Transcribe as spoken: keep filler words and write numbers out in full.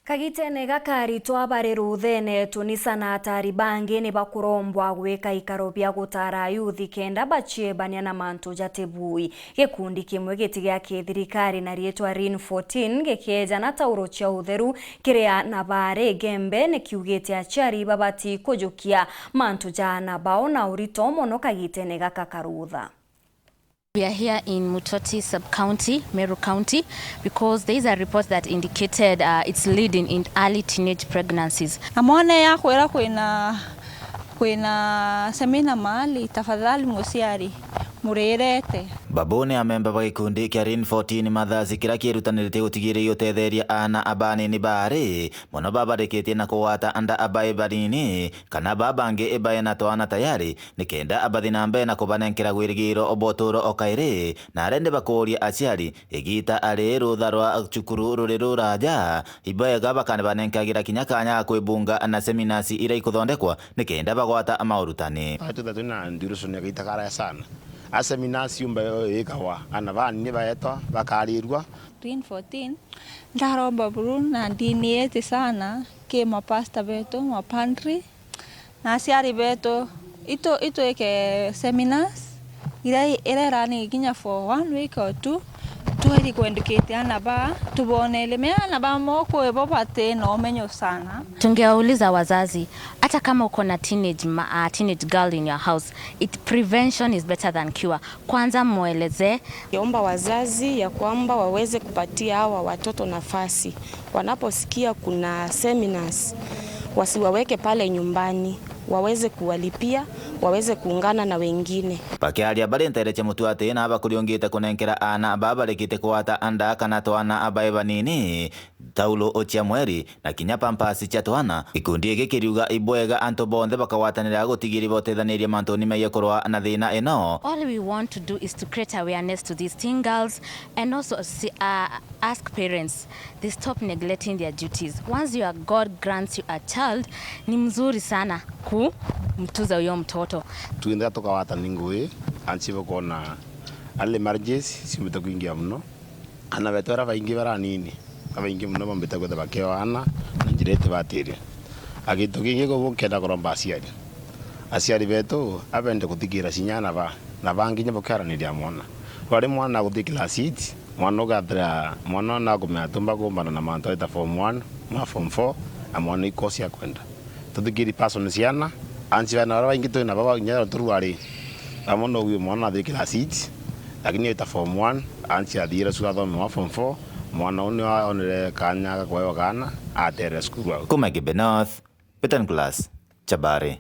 Kagitene gaka aritwa bari ruthene tunisa na atari bangi ni bakurombwa gwika ikaro bia gutara ayuthi kenda baciebania na mantu jatibui. Gikundi kimwe giti gia kithirikari na riitwa Rin fourteen gikeejana tauro cia utheru kiri ana baari Igembe ni kiugite aciari babati kujukia mantu ja ana bao na urito mono kagitene gaka karutha. We are here in Mutoti sub-county, Meru County, because there is a report that indicated, uh, it's leading in early teenage pregnancies. Na mwana yakwira kwina, kwina semina mahali, tafadhali muciari, murirete. Babu ni amemba ba gikundi kia Rin fourteen Mothers kiria kierutaniritie gutigiria utetheria ana abanini baari mono babarikitie na kugwata nda abai banini kana babangi ibae na twana tayari, nikenda abathi na mbere na kubanenkera wirigiro bwa uturo o kairi, na arendi bakuuria aciari, igita ari rutha rwa cukuru ruri ruraja, ibwega bakana banenkagira kinya kanya ga kwibunga na seminars iria ikuthondekwa nikenda bagwata maurutani. Twitha twina duration ya gita karaya sana. A seminars yumba yo ikagwa, ana bani ni baetwa, bakarirua. Rin fourteen, ndaromba buru na ndini iti sana ki mapasta betu, mapantry, na aciari betu, itu, itwike seminars, iria i-, iria irani kinya for one week or two, tweri kwendukite ana ba, tubone ilimi ana ba moko ibo bati na umenyo sana. Tungewauliza wazazi, hata kama uko na teenage ma-, uh, teenage girl in your house, it, prevention is better than cure. Kwanza mwelezee. Ningeomba wazazi ya kwamba waweze kupatia hawa watoto nafasi. Wanaposikia kuna seminars, wasiwaweke pale nyumbani, waweze kuwalipia, waweze kuungana na wengine. Bakiaria bari nteere cia mutuati na bakuriungite kunenkera ana babarikite kugwata nda kana twana abae banini, taulo cia mweri, na kinya pampers cia twana. Gikundi giki kiriuga ibwega antu bonthe bakagwatanira gutigiria botethaniria mantuni megie kurwa na thina ino. All we want to do is to create awareness to these teen girls and also si-, uh, ask parents they stop neglecting their duties. Once your God grants you a child, ni mzuri sana kumtuza huyo mtoto. Twinthe tukawatani ngui, ansi bukona early marriages ciumbite kuingia muno. Ana betu baria baingi baranini, babaingi mono bambite kwithirwa bakioana na njira itibatirie. A gintu kingi kubu nkenda kuromba aciari. Aciari betu abende kuthikira cinya ana ba, na bangi kinya bukiaraniria mwana. Kwari mwana aguthi class eight, mwana ugathira, mwana ona akumenya tumba kumbana na mantu aita form one, mwa form four, na mwana ikosi akwenda. Tuthikiri person ciana, ansi bana baria baingi twina baba kinya turwari. Amwe no ugwe mwana athi class eight, lakini aita form one, ansi athire cukuru athome wa form four, mwana uu ni aonere kanya ga kuewa kaana, atere cukuru au. Kuma Igembe North, Peter Nicholas, Chabari.